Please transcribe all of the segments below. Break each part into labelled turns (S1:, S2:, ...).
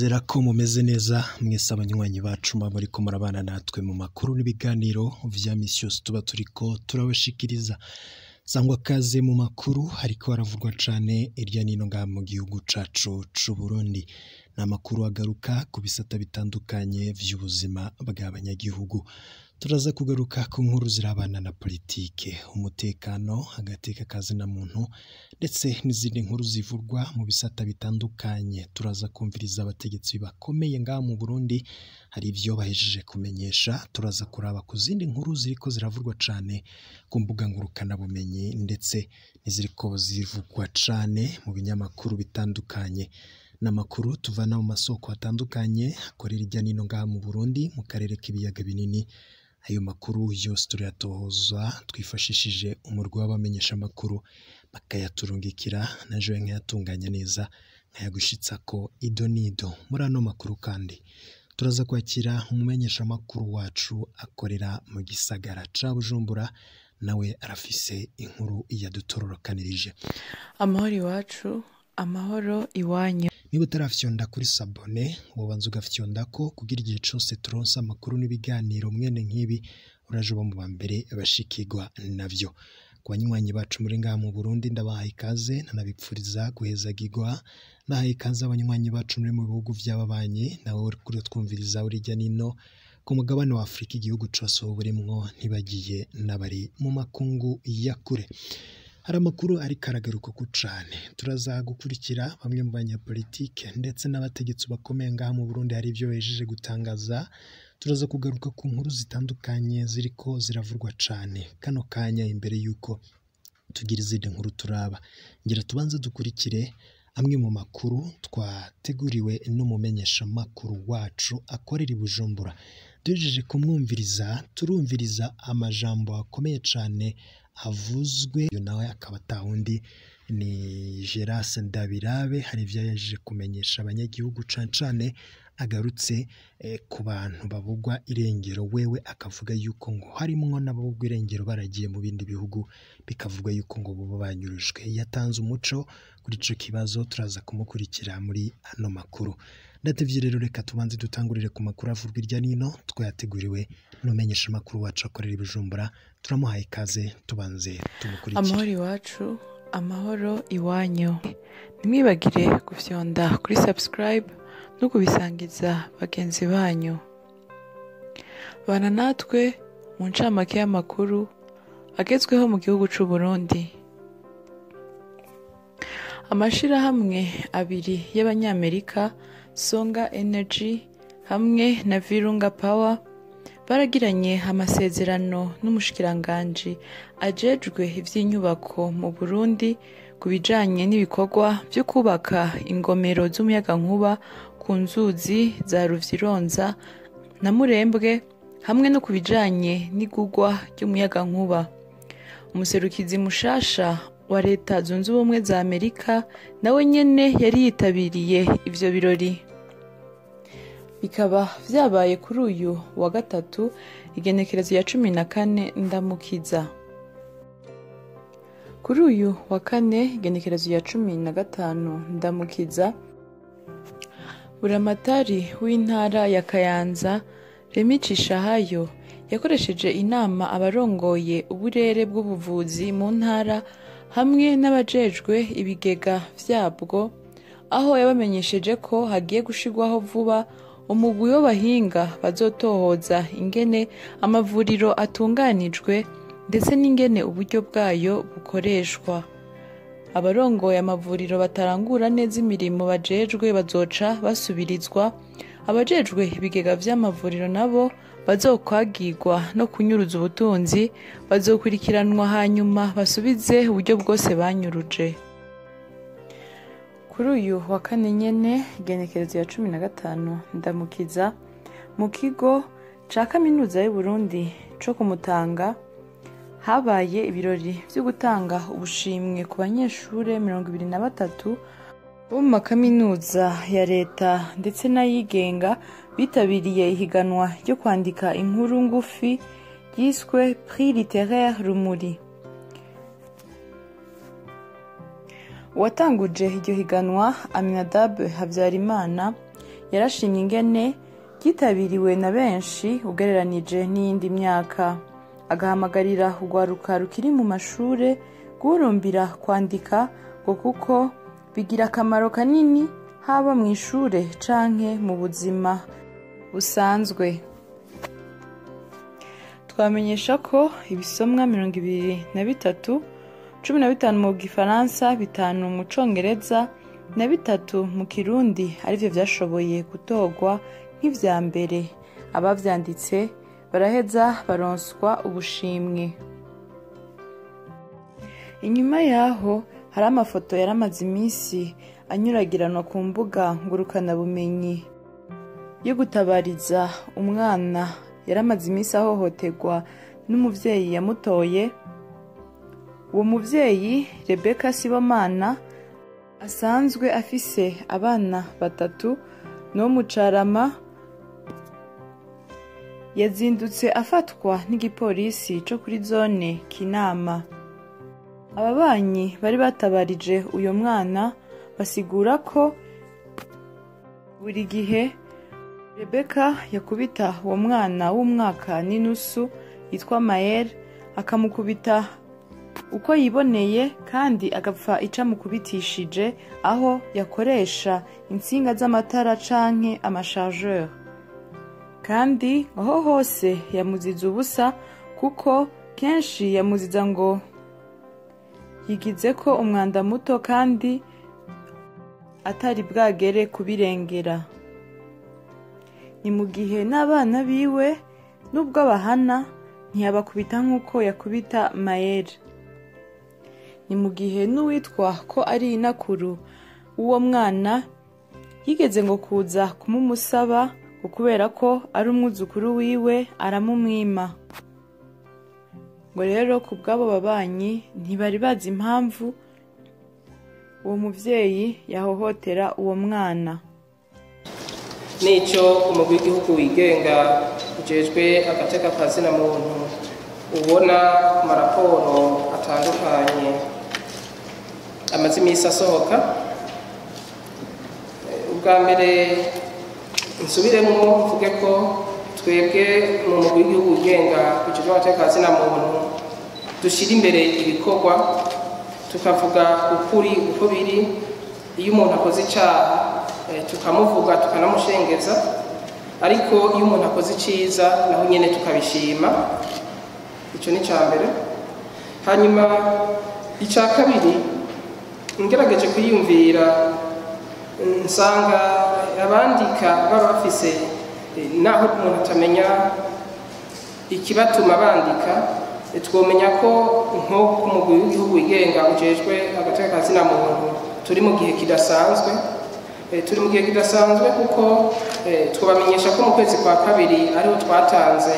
S1: Nizera ko mumeze neza mwese abanywanyi bacu muba muriko murabana natwe mu makuru n'ibiganiro vya misi yose tuba turiko turabashikiriza. Sangwa kaze mu makuru hariko haravugwa cane irya nino ngaha mu gihugu cacu c'Uburundi. Ni amakuru agaruka ku bisata bitandukanye vy'ubuzima bw'abanyagihugu. Turaza kugaruka ku nkuru zirabana na politike, umutekano, agateka kazina muntu ndetse n'izindi nkuru zivurwa mu bisata bitandukanye. Turaza kumviriza abategetsi bakomeye ngaha mu Burundi, hari ivyo bahejeje kumenyesha. Turaza kuraba ku zindi nkuru ziriko ziravurwa cane ku mbuga ngurukanabumenyi ndetse n'iziriko zivugwa cane mu binyamakuru bitandukanye. N'amakuru tuvana mu masoko atandukanye akorera irya nino ngaha mu Burundi, mu karere k'ibiyaga binini. Ayo makuru yose turayatohoza twifashishije umurwi w'abamenyeshamakuru bakayaturungikira, na jewe nkayatunganya neza nkayagushitsako ido n'ido. Muri ano makuru kandi turaza kwakira umumenyeshamakuru wacu akorera mu gisagara ca Bujumbura, nawe arafise inkuru yadutororokanirije.
S2: Amahoro iwacu, amahoro iwanyu.
S1: Niba utarafyonda kuri sabone, wobanza ugafyondako kugira igihe cose turonse amakuru n'ibiganiro mwene nk'ibi uraje uba mu ba mbere bashikirwa navyo. Ku banywanyi bacu muri ngaha mu Burundi ndabahaye ikaze, ntanabipfuriza guhezagirwa. Ndahaye ikaze abanywanyi bacu muri mu bihugu vy'ababanyi, nawe uriko uratwumviriza uri hirya nino ku mugabane wa Afrika, igihugu cose woba urimwo, ntibagiye n'abari mu makungu ya kure. Hari amakuru ariko aragaruka ko cane. Turaza gukurikira bamwe mu banyapolitike ndetse n'abategetsi bakomeye ngaha mu Burundi, hari ivyo bahejeje gutangaza. Turaza kugaruka ku nkuru zitandukanye ziriko ziravurwa cane kano kanya. Imbere yuko tugira izindi nkuru turaba, ngira tubanze dukurikire amwe mu makuru twateguriwe n'umumenyeshamakuru wacu akorera i Bujumbura. Duhejeje kumwumviriza, turumviriza amajambo akomeye cane avuzwe, uyu nawe akaba atawundi ni Gerase Ndabirabe. Hari ivyo yaje kumenyesha abanyagihugu cane cane agarutse ku bantu babugwa irengero, wewe akavuga yuko ngo harimwo n'ababugwa irengero baragiye mu bindi bihugu, bikavugwa yuko ngo boba banyurujwe. Yatanze umuco kuri ico kibazo, turaza kumukurikira muri ano makuru. Ndatevye rero, reka tubanze dutangurire ku makuru avurwa irya nino twayateguriwe n'umumenyeshamakuru wacu akorera i Bujumbura. Turamuhaye ikaze, tubanze tumukurikire.
S2: Amahoro iwacu, amahoro iwanyu. Ntimwibagire gufyonda kuri subscribe no kubisangiza bagenzi banyu. Bana natwe mu ncamake y'amakuru agezweho mu gihugu c'u Burundi. Amashirahamwe abiri y'Abanyamerika, Songa Energy hamwe na Virunga Power, baragiranye amasezerano n'umushikiranganji ajejwe ivy'inyubako mu Burundi ku bijanye n'ibikorwa vyo kubaka ingomero z'umuyagankuba ku nzuzi za Ruvyironza na Murembwe, hamwe no ku bijanye n'igurwa ry'umuyagankuba. Umuserukizi mushasha wa Leta Zunze Ubumwe za Amerika nawe nyene yari yitabiriye ivyo birori. Bikaba vyabaye kuri uyu wa gatatu, igenekerezo ya 14 Ndamukiza. Kuri uyu wa kane, igenekerezo ya 15 Ndamukiza, Buramatari w'intara ya Kayanza Remi Cishahayo yakoresheje inama abarongoye uburere bw'ubuvuzi mu ntara hamwe n'abajejwe ibigega vyabwo, aho yabamenyesheje ko hagiye gushirwaho vuba umugwi w'abahinga bazotohoza ingene amavuriro atunganijwe ndetse n'ingene uburyo bwayo bukoreshwa. Abarongoye amavuriro batarangura neza imirimo bajejwe bazoca basubirizwa, abajejwe ibigega vy'amavuriro nabo bazokwagirwa no kunyuruza ubutunzi bazokurikiranwa, hanyuma basubize uburyo bwose banyuruje. Kuri uyu wa kane nyene, igenekerezo ya 15 Ndamukiza, mu kigo ca kaminuza y'Uburundi co kumutanga habaye ibirori vyo gutanga ubushimwe ku banyeshure 23 bo mu makaminuza ya leta ndetse n'ayigenga bitabiriye ihiganwa ryo kwandika inkuru ngufi ryiswe Prix Littéraire Rumuri. Uwatanguje iryo higanwa, Aminadab Habyarimana, Yarashimye ingene ryitabiriwe na benshi ugereranije n'iyindi myaka, agahamagarira urwaruka rukiri mu mashure guhurumbira kwandika ngo kuko bigira akamaro kanini haba mu ishure canke mu buzima busanzwe. Twamenyesha ko ibisomwa 23, 15 mu gifaransa, 5 mu congereza na 3 mu kirundi arivyo vyashoboye gutorwa nk'ivya mbere. Abavyanditse baraheza baronswa ubushimwe. Inyuma yaho hari amafoto yaramaze iminsi anyuragiranwa ku mbuga ngurukanabumenyi yo gutabariza umwana yaramaze iminsi ahohoterwa n'umuvyeyi yamutoye. Uwo muvyeyi Rebecca Sibomana asanzwe afise abana 3 no mucarama, yazindutse afatwa n'igipolisi co kuri zone Kinama. Ababanyi bari batabarije uyo mwana basigura ko buri gihe Rebecca yakubita uwo mwana w'umwaka n'inusu yitwa Mael, akamukubita uko yiboneye kandi agapfa icamukubitishije aho yakoresha intsinga z'amatara canke amachargeur. Kandi aho hose yamuziza ubusa, kuko kenshi yamuziza ngo yigize ko umwanda muto kandi atari bwagere kubirengera. Ni mu gihe n'abana biwe nubwo abahana ntiyabakubita nk'uko yakubita Mael. Ni mu gihe n'uwitwa ko ari inakuru w'uwo mwana yigeze ngo kuza kumumusaba ngo kubera ko ari umwuzukuru wiwe aramumwima. Ngo rero ku bw'abo babanyi ntibari bazi impamvu uwo muvyeyi yahohotera uwo mwana.
S3: Nico umugwi w'igihugu wigenga ujejwe agateka kazina muntu ubona ku maraporo atandukanye amaze iminsi asohoka. Ubwa mbere nsubiremwo mvuge ko twebwe mu mugwi w'igihugu wigenga ujejwe agateka kazina muntu dushira imbere ibikorwa, tukavuga ukuri uko biri. Iyo umuntu akoze icaha tukamuvuga tukanamushengeza, ariko iyo umuntu akoze iciza naho nyene tukabishima. Ico ni icambere. Hanyuma ica kabiri, ngerageje kwiyumvira nsanga abandika baba bafise, naho umuntu atamenya ikibatuma bandika, twomenya ko nko ku mugwi w'igihugu wigenga ujejwe agateka kazina muntu turi mu gihe kidasanzwe. Turi mu gihe kidasanzwe kuko twabamenyesha ko mu kwezi kwa kabiri ariho twatanze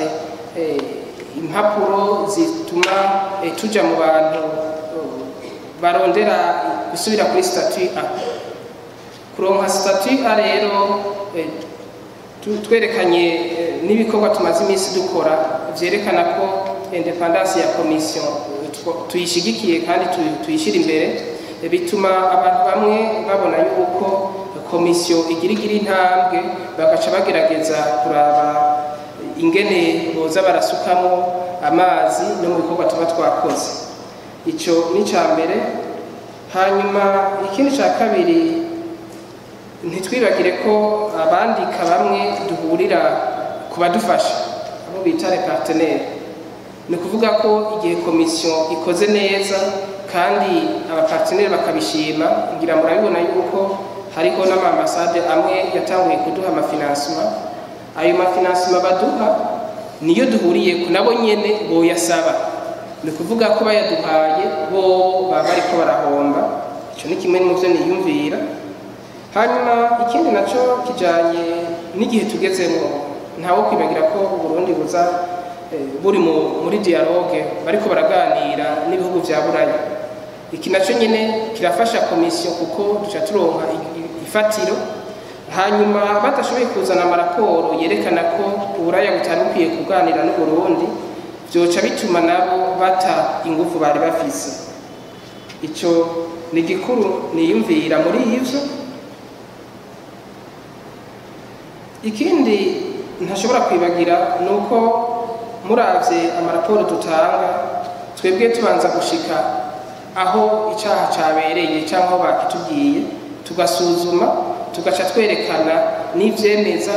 S3: impapuro zituma tuja mu bantu barondera gusubira kuri statut A. Kuronka statut A rero twerekanye n'ibikorwa tumaze iminsi dukora vyerekana ko independance ya commission tuyishigikiye kandi tuyishira imbere, bituma abantu bamwe babona yuko komisiyo igira intambwe, bagaca bagerageza kuraba ingene boza barasukamo amazi no mu bikorwa tuba twakoze. Ico ni ica mbere. Hanyuma ikindi ca kabiri, ntitwibagire ko abandika bamwe duhurira ku badufasha, abo bita les partenaires. Ni ukuvuga ko igihe komisiyo ikoze neza kandi abaparteneri bakabishima, ngira murabibona yuko hariho n'amambasade amwe yatanguye kuduha amafinansima. Ayo mafinansima baduha niyo duhuriye ku nabo nyene boyasaba. Ni ukuvuga ko bayaduhaye bo baba bariko barahomba. Ico ni kimwe mu vyo niyumvira. Hanyuma ikindi naco kijanye n'igihe tugezemwo, ntawo kwibagira ko Uburundi buza buri muri dialogue, bariko baraganira n'ibihugu vya Buraya. Iki naco nyene kirafasha komisiyo kuko duca turonka ifatiro. Hanyuma batashoboye kuzana amaraporo yerekana ko Uburaya butari bukwiye kuganira n'Uburundi, vyoca bituma nabo bata ingufu bari bafise. Ico ni gikuru niyumvira muri ivyo. Ikindi ntashobora kwibagira nuko muravye amaraporo dutanga, twebwe tubanza gushika aho icaha cabereye cyangwa aho bakitubwiye, tugasuzuma, tugaca twerekana n'ivyemeza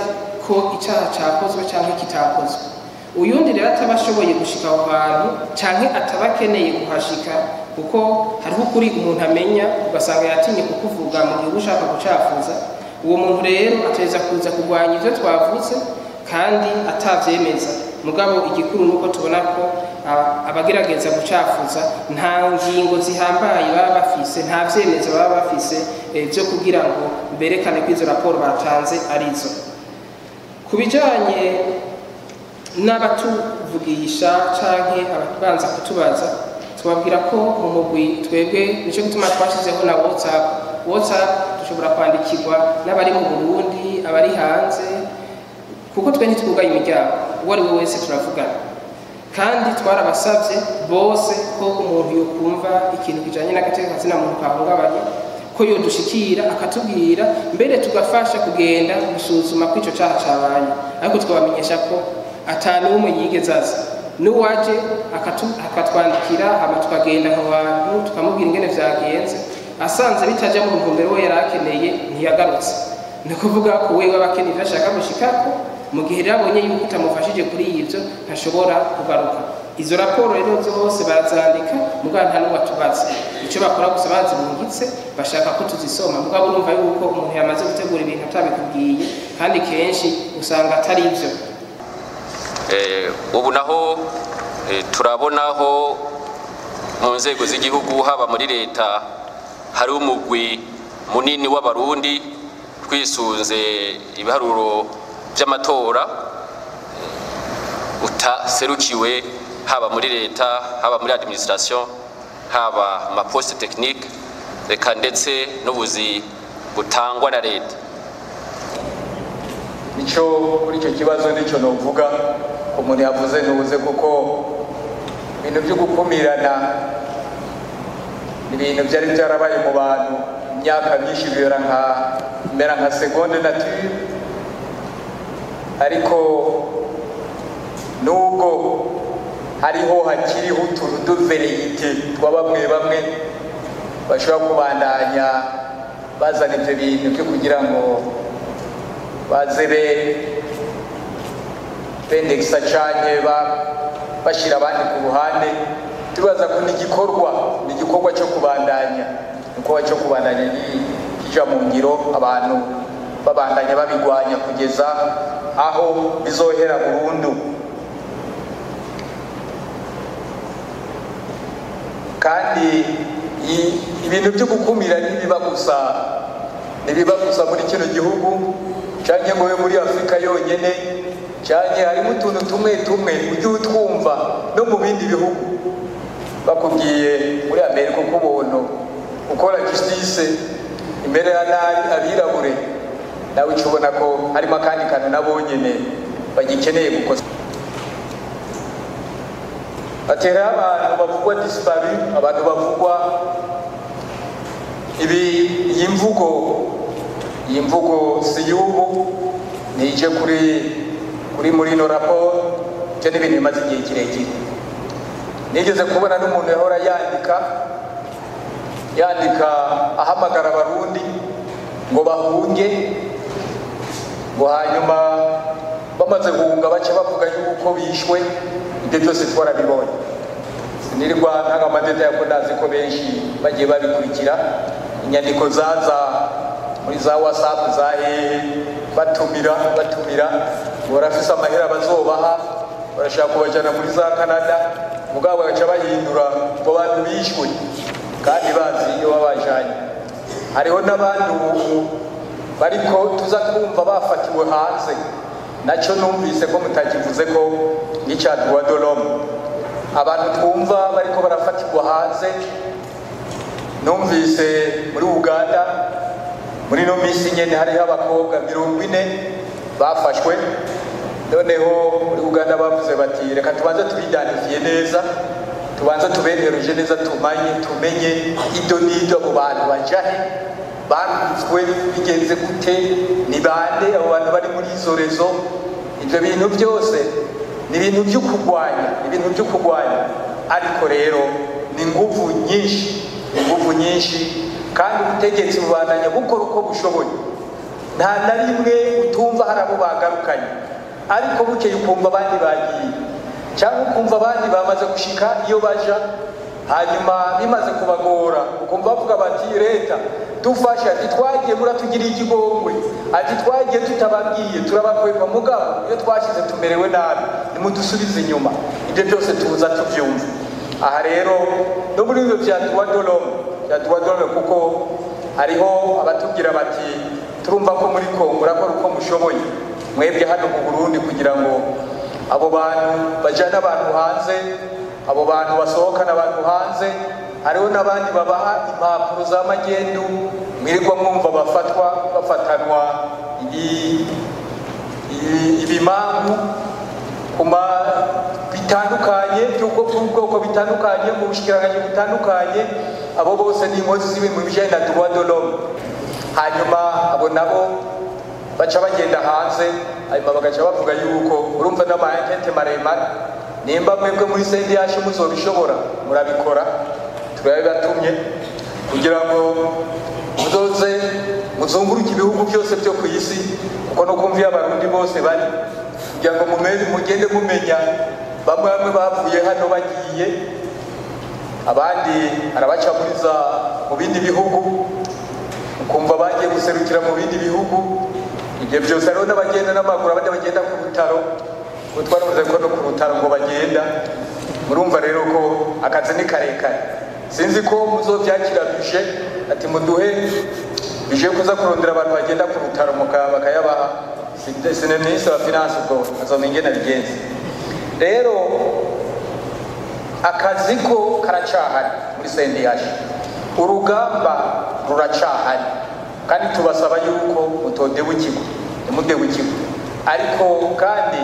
S3: ko icaha cakozwe canke kitakozwe. Uyundi rero ataba ashoboye gushika aho hantu canke ataba akeneye kuhashika, kuko hariho ukuri umuntu amenya ugasanga yatinye kukuvuga mu gihe uba ushaka gucafuza uwo muntu, rero ateza kuza kurwanya ivyo twavuze kandi atavyemeza. Mugabo igikuru nuko tubona ko abagerageza gucafuza nta ngingo zihambaye baba bafise, nta vyemezo baba bafise vyo kugira ngo berekane ko izo raporo batanze arizo. Ku bijanye n'abatuvugisha canke ababanza kutubaza, tubabwira ko mu mugwi twebwe nico gituma twashizeho na WhatsApp. WhatsApp dushobora kwandikirwa n'abari mu Burundi, abari hanze, kuko twe ntitwugaye imiryango, uwo ari we wese turavugana. Kandi twarabasavye bose ko umuntu yokumva ikintu kijanye n'agateka kazina muntu kahungabanye ko yodushikira akatubwira, mbere tugafasha kugenda gusuzuma ko ico caha cabaye. Ariko twabamenyesha ko ata n'umwe yigeze aza, n'uwaje akatwandikira, hama tukagenda aho hantu tukamubwira ingene vyagenze, asanze bitaja mu ntumbero we yari akeneye ntiyagarutse. Ni ukuvuga ko wewe aba akeneye ivyo ashaka gushikako, mu gihe rero abonye yuko utamufashije kuri ivyo ntashobora kugaruka. Izo raporo rero zose barazandika, mugabo nta n'umwe atubaza icyo bakora, gusa bazibungitse bashaka ko tuzisoma. Mugabo urumva yuko umuntu yamaze gutegura ibintu atabikubwiye, kandi kenshi usanga atari ivyo.
S4: Ubu naho turabonaho mu nzego z'igihugu, haba muri leta, hari umugwi munini w'abarundi twisunze ibiharuro by'amatora utaserukiwe, haba muri leta, haba muri administration, haba amaposte technique, reka ndetse n'ubuzi butangwa na leta.
S5: Nicyo kuri icyo kibazo nicyo novuga ku muntu yavuze ntuze, kuko ibintu byo gukumirana ni ibintu byari byarabaye mu bantu imyaka myinshi, bibera nka bimera nka seconde nature. Ariko nubwo hariho hakiriho utuntu de velléité twa bamwe bamwe bashobora kubandanya bazana ibyo bintu byo kugira ngo baze be bendegisa canke bashyira abandi ku ruhande, tubaza ko ni igikorwa cyo kubandanya, igikorwa cyo kubandanya kija mu ngiro, abantu babandanya babigwanya kugeza aho bizohera burundu. Kandi ibintu byo gukumira ntibiba gusa muri kino gihugu canke ngo be muri Afurika yonyene, canke harimo utuntu tumwe tumwe ujye utwumva no mu bindi bihugu. Bakubwiye muri Amerika uko ubuntu ukora justice imbere ya nabi abirabure, nawe uca ubona ko harimo akandi kantu nabo nyene bagikeneye gukosa. Batera abantu bavugwa disparu, abantu bavugwa ibi. Iyi mvugo si y'ubu, nije kuri muri ino raporo. Ibyo ni ibintu bimaze igihe kirekire. Nigeze kubona n'umuntu yahora yandika ahamagara abarundi ngo bahunge, ngo hanyuma bamaze guhunga bace bavuga yuko bishwe. Ibyo byose twarabibonye, sinirirwa ntanga amadétails ko ndazi ko benshi bagiye babikurikira. Inyandiko zaza muri za WhatsApp za hehe, batumira ngo barafise amahera bazobaha, barashaka kubajana muri za Canada, mugabo bagaca bahindura ngo bantu bishwe kandi bazi iyo babajanye. Hariho n'abandi ubu bariko tuza twumva bafatiwe hanze, nacyo numvise ko mutakivuze ko nk'icya droit de l'homme. Abantu twumva bariko barafatirwa hanze, numvise muri Uganda muri ino minsi nyene hariho abakobwa 40 bafashwe. Noneho muri Uganda bavuze bati: "Reka tubanze tubidantifiye neza, tubanze tubenteruje neza, tumenye ido n'ido abo bantu bajahe." Baruzwe bigenze gute? Ni bande abo bantu bari muri izo réseaux? Ibyo bintu byose ni ibintu byo kurwanya, ibintu byo kurwanya. Ariko rero ni ingufu nyinshi, ingufu nyinshi, kandi ubutegetsi bubandanya bukora uko bushoboye. Nta na rimwe utumva hari abo bagarukanye, ariko bukeye ukumva abandi bagiye, cyangwa ukumva abandi bamaze gushika iyo baja, hanyuma bimaze kubagora ukumva bavuga bati leta dufashe, ati twagiye muratugira ikigongwe, ati twagiye tutababwiye turabakwepa, mugabo iyo twashize tumerewe nabi, nimudusubize inyuma. Ibyo byose tuza tubyumva. Aha rero no muri ibyo bya droit de l'homme, bya droit de l'homme, kuko hariho abatubwira bati turumva ko muri Kongo murakora uko mushoboye, mwebwe hano mu Burundi kugira ngo abo bantu bajana abantu hanze, abo bantu basohokana abantu hanze, hariho n'abandi babaha impapuro za magendu, mwirirwa mwumva bafatwa bafatanwa ibimangu kuma bitandukanye by'ubwoko bitandukanye mu bushikiranganji butandukanye. Abo bose ni inkozi z'ibintu bijyanye na droit de l'homme. Hanyuma abo nabo baca bagenda hanze, hanyuma bagaca bavuga yuko urumva n'ama enquêtes maremare. Nimba mwebwe muri CNDH muzobishobora, murabikora, turabibatumye kugira ngo muzoze muzunguruke ibihugu byose byo ku isi, kuko no kumva iyo Abarundi bose bari, kugira ngo mugende mumenya bamwe bamwe bavuye hano bagiye, abandi arabaca muri za mu bindi bihugu, ukumva bagiye guserukira mu bindi bihugu. Ibyo byose, hariho n'abagenda n'amaguru, abandi bagenda ku rutaro, ngo twaravuze ko no ku rutaro ngo bagenda. Murumva rero ko akazi ni karekare. Sinzi ko muzobyakira bije, ati muduhe bije kuza kurondera abantu bagenda ku rutaro bakayabaha. Sine ministre wa finance ubwo azomenya ingene abigenza. Rero akazi ko karacahari muri CNDH, urugamba ruracahari, kandi tubasaba yuko mutodebukirwa, ntimudebukirwe. Ariko kandi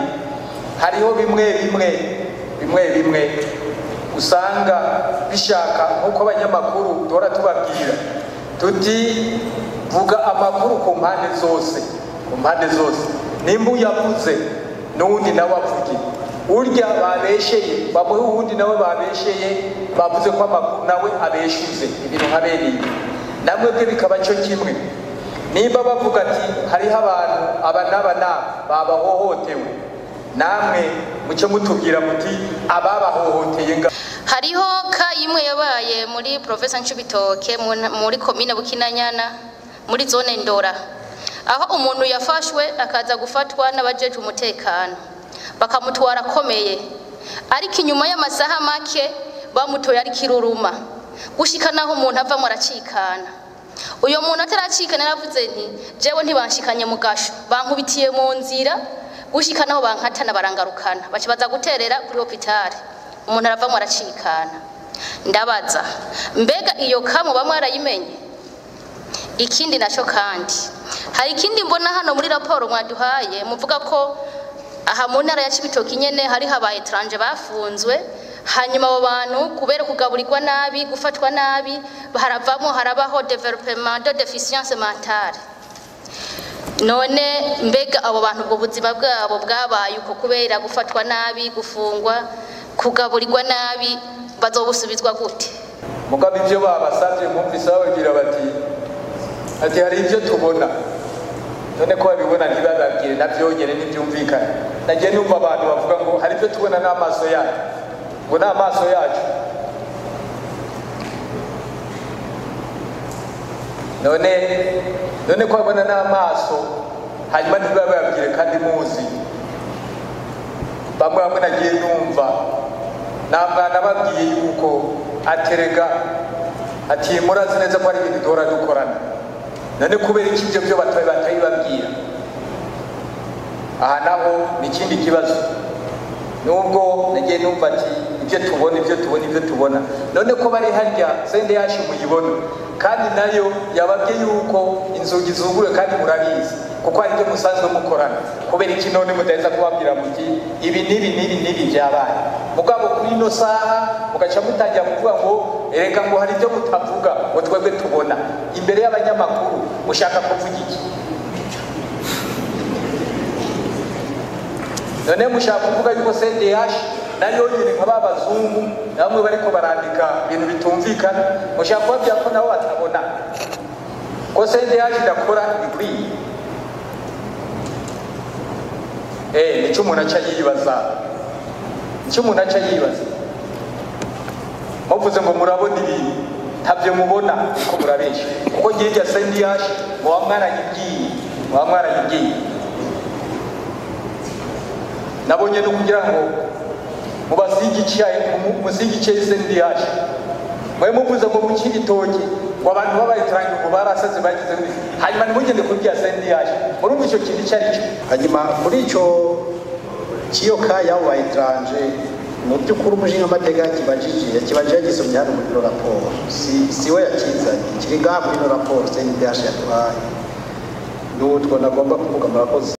S5: hariho bimwe bimwe bimwe bimwe usanga bishaka, nk'uko abanyamakuru duhora tubabwira tuti vuga amakuru ku mpande zose, ku mpande zose. Nimba uyavuze n'uwundi nawe avuge, urya babesheye bamuhe, uwundi nawe babesheye bavuze ko amakuru nawe abeshuze, ibintu nka bene ibi. Namwe bwe bikaba cyo kimwe. Nimba bavuga ati hariho abantu aba n'aba n'aba babahohotewe, namwe muce mutubwira muti ababahohoteye nga.
S6: Hariho cas imwe yabaye muri province Cibitoke, muri komine Bukinanyana, muri zone Ndora, aho umuntu yafashwe akaza gufatwa n'abajeje umutekano, bakamutwara akomeye, ariko inyuma y'amasaha make bamutoye ari kiruruma, gushika naho umuntu avamo aracikana. Uyo muntu ataracikana yaravuze nti jewe ntibanshikanye mu gasho, bankubitiye mu nzira gushika naho bankatana barangarukana, baca baza guterera kuri hôpital. Umuntu aravamo aracikana. Ndabaza, mbega iyo cas muba mwarayimenye? Ikindi naco kandi, hari ikindi mbona hano muri raporo mwaduhaye, muvuga ko aha mu ntara ya Cibitoke nyene hari habaye étrangers bafunzwe, hanyuma abo bantu kubera kugaburirwa nabi, gufatwa nabi, haravamo harabaho développement de déficience mentale. None mbega abo bantu ubwo buzima bwabo bwabaye uko kubera gufatwa nabi, gufungwa, kugaburirwa nabi, bazobusubizwa gute?
S5: Mugabo ibyo babasabye mwumvise bababwira bati ati hari ibyo tubona. None ko babibona ntibababwire nabyo nyene ntibyumvikane. Nagiye numva abantu bavuga ngo hari ibyo tubona n'amaso yacu, ngo n'amaso yacu. None ko babona n'amaso hanyuma ntibababwire kandi muzi? Bamwe bamwe nagiye numva ntabwo nababwiye yuko aterega ati murazi neza ko ari ibintu duhora dukorana. None kubera iki ibyo byo batayibabwira? Aha naho ni ikindi kibazo, nubwo nagiye numva ati Ibyo tubona, ibyo tubona, ibyo tubona. None ko bari harya CNDH muyibona, kandi nayo yababwiye yuko inzugi zuguruye, kandi murabizi kuko hari ibyo musanzwe mukorana. Kubera iki none mudaheza kubabwira muti ibi n'ibi n'ibi n'ibi byabaye? Mugabo kuri ino saha mugaca mutangira kuvuga ngo erega ngo hari ibyo mutavuga, ngo twebwe tubona imbere y'abanyamakuru. Mushaka kuvuga iki none? Mushaka kuvuga yuko CNDH nayo nyine nka ba bazungu na bamwe bariko barandika ibintu bitumvikana, mushaka kubabwira ko nabo batabona ko CNDH idakora ibikwiye? Nico umuntu aca yibaza, nico umuntu aca yibaza. Muvuze ngo murabona ibintu, ntabyo mubona, ko murabesha, kuko ngirya CNDH muba mwarayibwiye, muba mwarayibwiye. Nabonye no kugira ngo mubasige icyayi, musige icyayi CNDH. Mwe muvuze ngo mu Cibitoke ngo abantu babayitiranye, ngo barasaze, bagize, hanyuma ntimugende kubwira CNDH. Murumva icyo kintu icyo ari cyo?
S7: Hanyuma kuri icyo kiyoka y'abo ba étrangers, mu by'ukuri umushingamateka yakibajije, yakibajije yagisomye hano muri ino raporo. Si we yakizanye, kiri ngaha muri ino raporo CNDH yaduhaye. N'utwo nagomba kuvuga, murakoze.